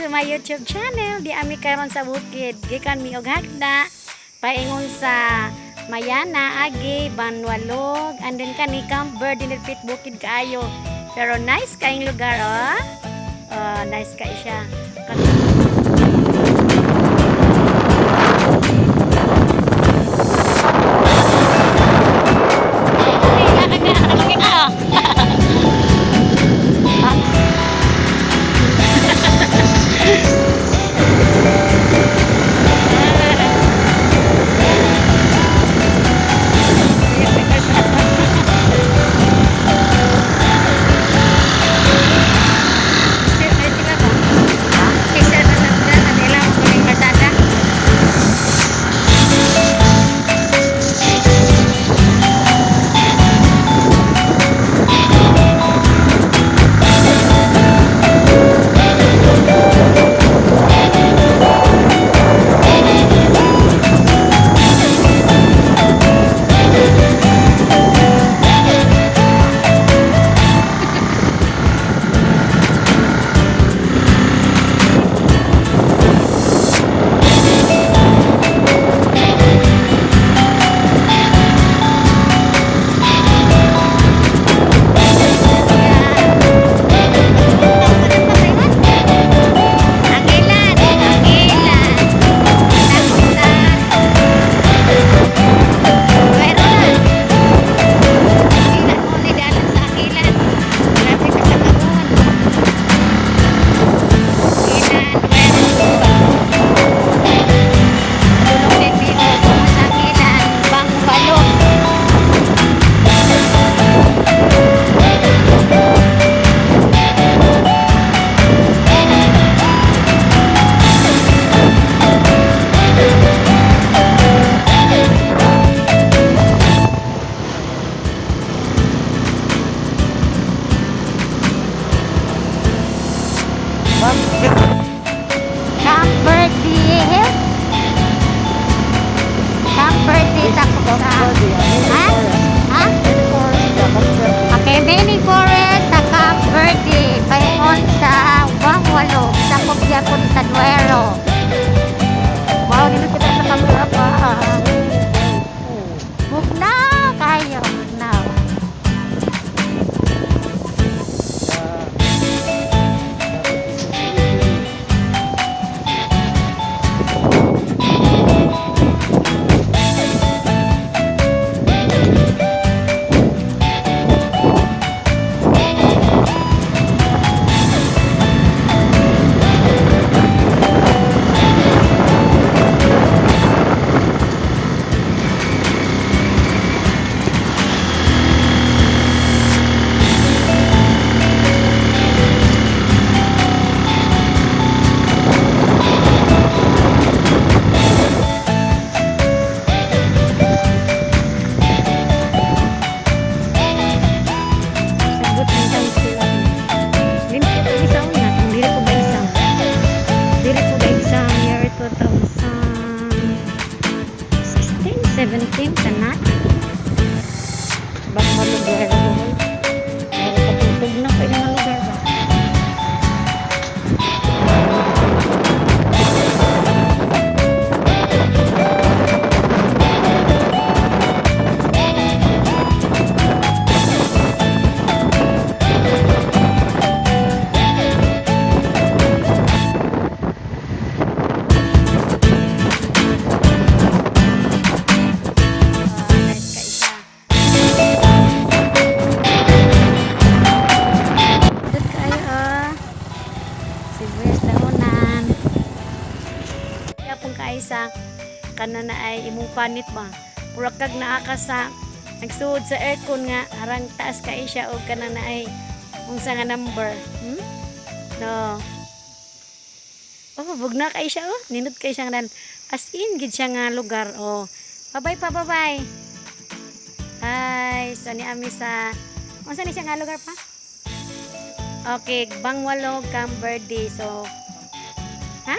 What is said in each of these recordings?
To my YouTube channel. Di ami karon sa bukid. Gikan mi og hagda paingon sa Mayana, Agi, Banwalog, and then kani Camp Verde, nilpit bukid kaayo. Pero nice kaayong lugar, oh. Oh, nice kay siya. Angilan, angilan. Meron na. Angilan mo ni dalan sa angilan. Grabe ka sa kaon. Angilan, meron. Tulong ni Pino sa angilan, Bangbalog. Camp Verde Hill? Camp Verde sa. Ha? Ha? Okay, mini forest sa Camp Verde. Paingon sa Bangwalo. Sa Kubyapon sa Duero. Wow, dito kita sa camera pa. Bugnaw kaayo. Bugnaw. Sagot ng tawag sila. Dili ko isa una. Kung dili ko ba isa. Dili ko ba isa. Year 2016, 17, kana. Bangwalo, Duero, Bohol. Pero patutog na pa yung lugar ba? Ah, nice ka isa. Dito kayo, oh. Sibuyas daunan. Kaya pong kaisa, kana na ay imong panit ba? Pura kag naa ka sa nagsuod sa aircon nga arang taas kay siya og kana na ay unsa nga number. No. Oh, bugna kay siya, oh. Nindot kay siya nga as in gid siya nga lugar, oh. Bye-bye pa, bye-bye. Hi, so ni ami sa unsa ni siya nga lugar pa? Okay, Bangwalog, Camp Verde. So, ha?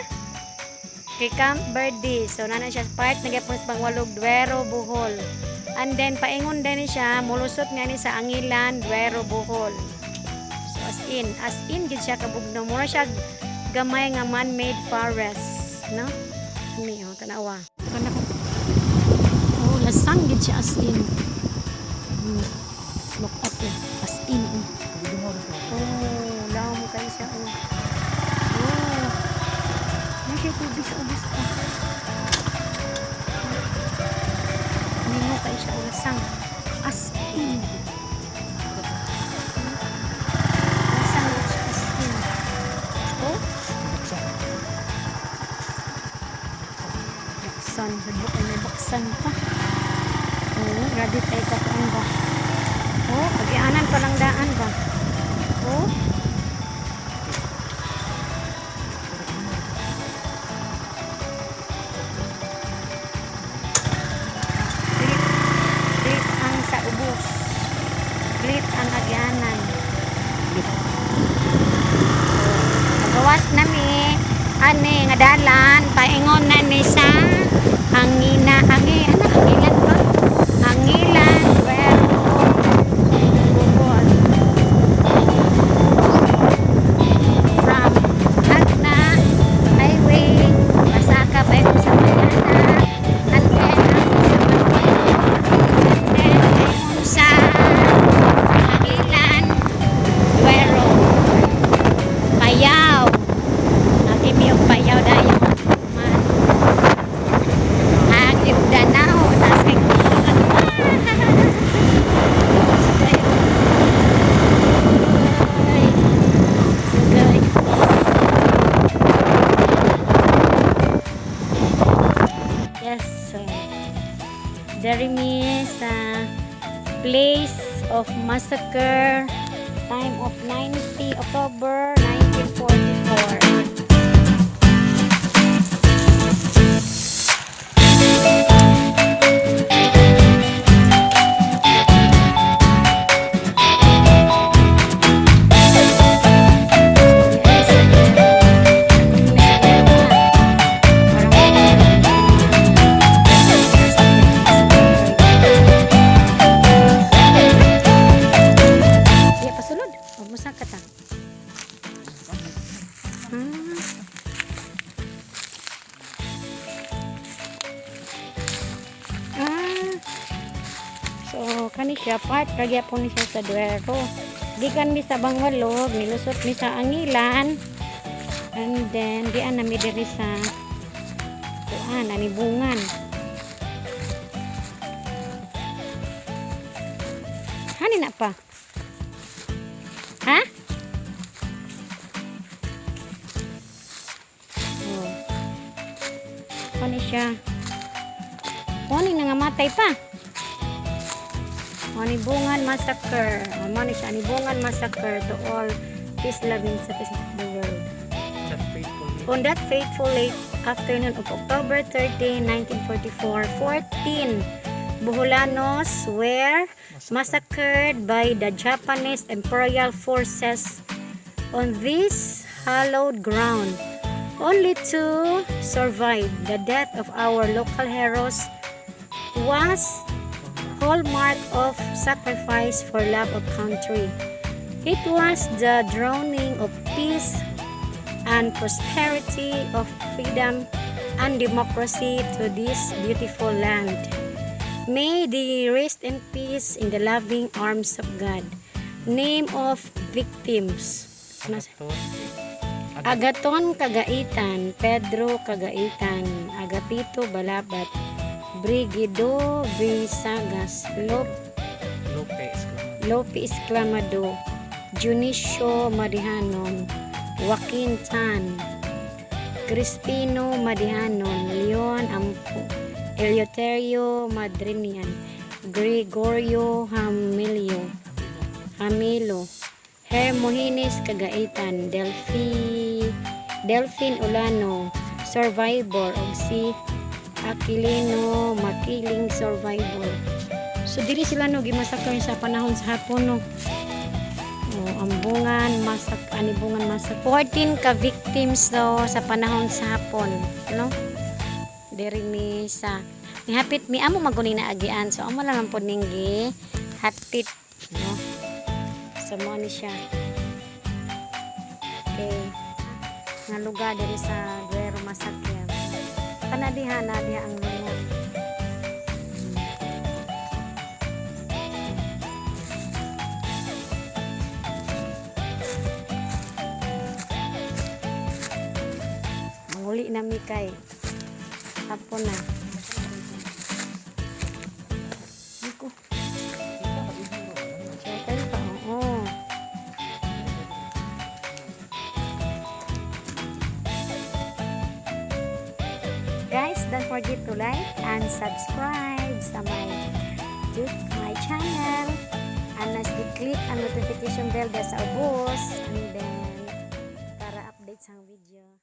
Okay, Camp Verde. So, nana siya part na gyapon sa Bangwalog, Duero, Bohol. And then, paingon din ni siya, mulusot nga ni sa Angilan, Duero, Bohol. So, as in gid siya kabugno. Mura siya Gamay nga man-made forest, no? Ni oh, tanawa. Kana ko. Oh, lasang gid siya as in. Look at it. As in. Oh. Oh, lawom kayo siya. Oh. Oh. Naa siya tubig sa ubos pa. Mingo kayo siya, oh, lasang. As in. Lasang gid siya as in. Oh. Baksan. Hadlok ay may baksan pa. Oh, grabe tayo kakuan ba? Oh, agianan pa lang daan ba? Oh. Split, split ang sa ubos. Split ang agianan. Pagawas nami ani nga dalan paingon na ni sa Angina angi ano Angilan ba? Angilan, Duero, Bohol. From Jagna Highway, pasaka pa sa Mayana, and then then paingon sa Angilan, Duero, Payaw. Nagimi og payaw dayon. Man. Agi og Danao, taas kay. Ay. Sugay. Yes, so diri mi sa place of massacre, time of 90 October 1944. Yes. Iya, pasulod. Huwag mo sa kata. Ah. Ah. So, kani siya, part kagyapon ni siya sa Duero. Gikan mi sa Bangwalog, nilusot mi sa Angilan. And then, dian na mi diri sa kuan, Anibungan. Hani na pa? Ha? Oh. Ano siya? Kunin na nga matay pa. Anibungan Massacre. Oh, mo ni siya, Anibungan Massacre to all peace-loving citizens of the world. That fateful On that fateful late afternoon of October 13, 1944, 14 Boholanos were massacred by the Japanese Imperial forces on this hallowed ground. Only two survived. The death of our local heroes was hallmark of sacrifice for love of country. It was the dawning of peace and prosperity, of freedom and democracy to this beautiful land. May they rest in peace in the loving arms of God. Name of victims. Ano Agaton Cagaitan, Pedro Cagaitan, Agapito Balabat, Brigido Visagas, Lopez. Lope Esclamado, Junicio Madihanon, Joaquin Tan, Crispino Madihanon, Leon Ampo, Eleuterio Madrinian, Gregorio Hamilio, Hamilo, Hermogenes Cagaitan, Delphin Ulano, survivor, ug si Aquilino Makiling, survivor. So diri sila no gimasakar sa panahon sa Hapon, no. Oh, Ambungan masak Anibungan masak 14 ka victims daw sa panahon sa Hapon, no? Diri mi sa mihapit mi amo maguni na agian. So amo lang ang pod ning gi hapit, no? So mo ni siya. Okay. Nga lugar diri sa Duero Massacre. Kana diha na diha ang lungon. Manguli na mi kay hapon na. Ako. Shuttle pa, oo. Guys, don't forget to like and subscribe sa my channel. And as click ang notification bell sa ubos and then para update sa video.